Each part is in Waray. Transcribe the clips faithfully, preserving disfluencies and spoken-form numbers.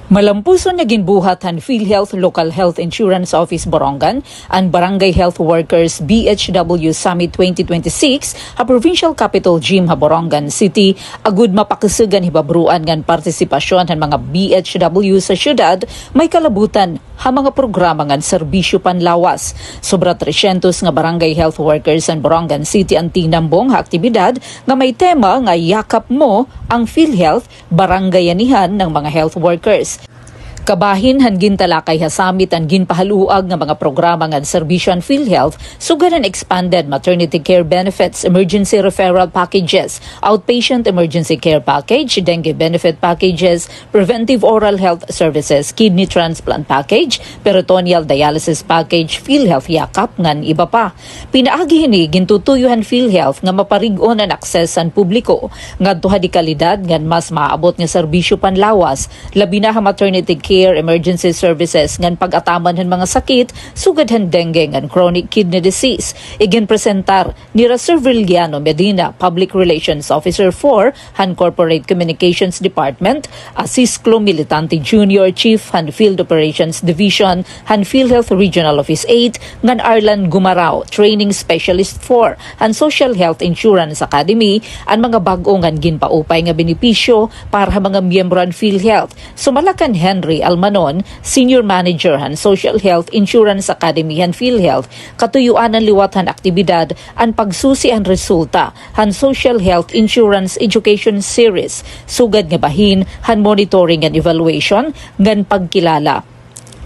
Malampuson nga ginbuhat han PhilHealth Local Health Insurance Office Borongan an Barangay Health Workers B H W Summit twenty twenty-six ha Provincial Capitol Gym ha Borongan City, agud mapakusog an hibabruan ngan partisipasyon han mga B H W sa syudad may kalabutan ha mga programa ngan serbisyo panlawas. Sobra tresyentos nga barangay health workers han Borongan City an tinambong ha aktibidad nga may tema nga Yakap Mo ang PhilHealth, Barangayanihan ng mga Health Workers. Kabahin han gintalakay ha summit an ginpahaluag nga mga programa ngan serbisyo han PhilHealth, sugad han expanded maternity care benefits, emergency referral packages, outpatient emergency care package, dengue benefit packages, preventive oral health services, kidney transplant package, peritoneal dialysis package, PhilHealth Yakap, ngan iba pa. Pinaagi hini, gintutuyo han PhilHealth nga maparig-on an access han publiko ngadto ha dekalidad ngan mas maabot nga serbisyo panlawas, labi na ha maternity care, emergency services ngan pag-ataman han mga sakit sugad han dengue ngan chronic kidney disease. Iginpresentar ni Ra Serviliano Medina, Public Relations Officer four han Corporate Communications Department, Asisclo Militante Junior, Chief han Field Operations Division han PhilHealth Regional Office eight, ngan Arlan Gumarao, Training Specialist four han Social Health Insurance Academy, an mga bag-o ngan ginpaupay nga benepisyo para ha mga miyembro han PhilHealth. Sumala kan Henry Almanon, Senior Manager han Social Health Insurance Academy han PhilHealth, katuyoanan liwat han aktibidad an pagsusi han resulta han Social Health Insurance Education Series, sugad nga bahin han monitoring and evaluation ngan pagkilala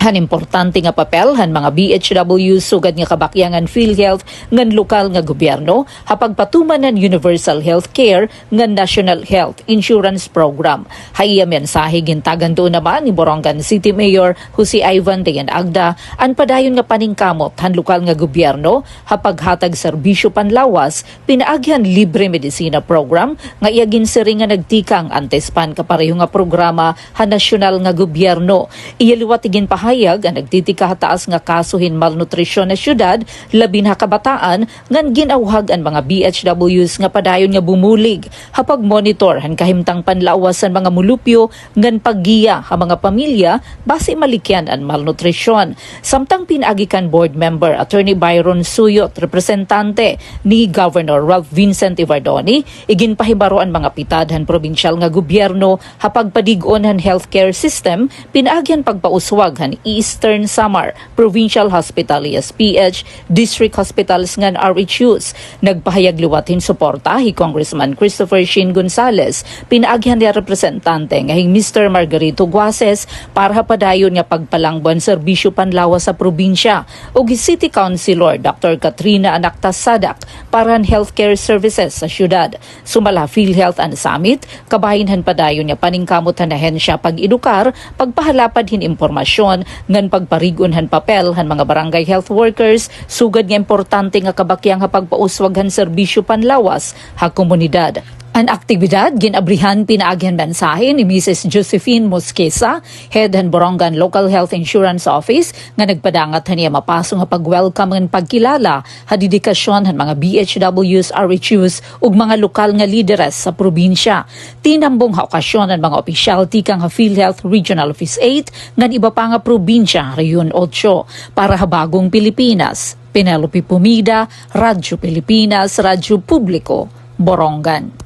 han importante nga papel han mga B H W sugad nga kabakyan han PhilHealth ngan lokal nga gobyerno ha pagpatuman han universal health care ngan National Health Insurance Program. Ha iya mensahe, gintagan tuod naman ni Borongan City Mayor Jose Ivan Dayan Agda an padayon nga paningkamot han lokal nga gobyerno ha paghatag serbisyo panlawas pinaagi han libre medisina program nga iya ginsiring nga nagtikang antes pa han kapareho nga programa ha nasyonal nga gobyerno. Iya liwat iginpahayag an nagtitika ha taas nga kaso hin malnutrisyon ha syudad, labi na ha kabataan, ngan gin-awhag an mga B H Ws nga padayon nga bumulig ha pagmonitor han kahimtang panlawas han mga mulupyo ngan paggiya ha mga pamilya basi malikyan an malnutrisyon. Samtang pinaagi kan Board Member Attorney Byron Suyot, representante ni Governor Ralph Vincent Evardone, iginpahibaro an mga pitad han probinsyal nga gobyerno ha pagpadig-on han healthcare system pinaagi han pagpauswag han Eastern Samar Provincial Hospital, E S P H, district hospitals ngan R H Us. Nagpahayag liwat hin suporta hi Congressman Christopher Sheen Gonzales pinaagi han iya representante nga hi Mister Margarito Guases para ha padayon nga pagpalangbo han serbisyo panlawas sa probinsya, ug hi City Councilor Doctor Katrina Anacta Sadak para han healthcare services sa syudad. Sumala ha PhilHealth an summit, kabahin han padayon nga paningkamot han ahensya pag-edukar, pagpahalapad hin impormasyon, ngan pagparig-on han papel han mga barangay health workers, sugad nga importante nga kabakyang ha pagpauswag han serbisyo panlawas ha komunidad. An aktibidad gin-abrihan pinaagi han mensahe ni Misis Josephine Mosqueza, head han Borongan Local Health Insurance Office, nga nagpadangat han iya mapaso nga pag-welcome ngan pagkilala ha dedikasyon han mga B H Ws, R H Us, ug mga lokal nga lideres sa probinsya. Tinambong ha okasyon an mga opisyal tikang ha PhilHealth Regional Office eight ngan iba pa nga probinsya ha Rehiyon Otso. Para ha Bagong Pilipinas, Penelope Pomida, Radyo Pilipinas, Radyo Publiko, Borongan.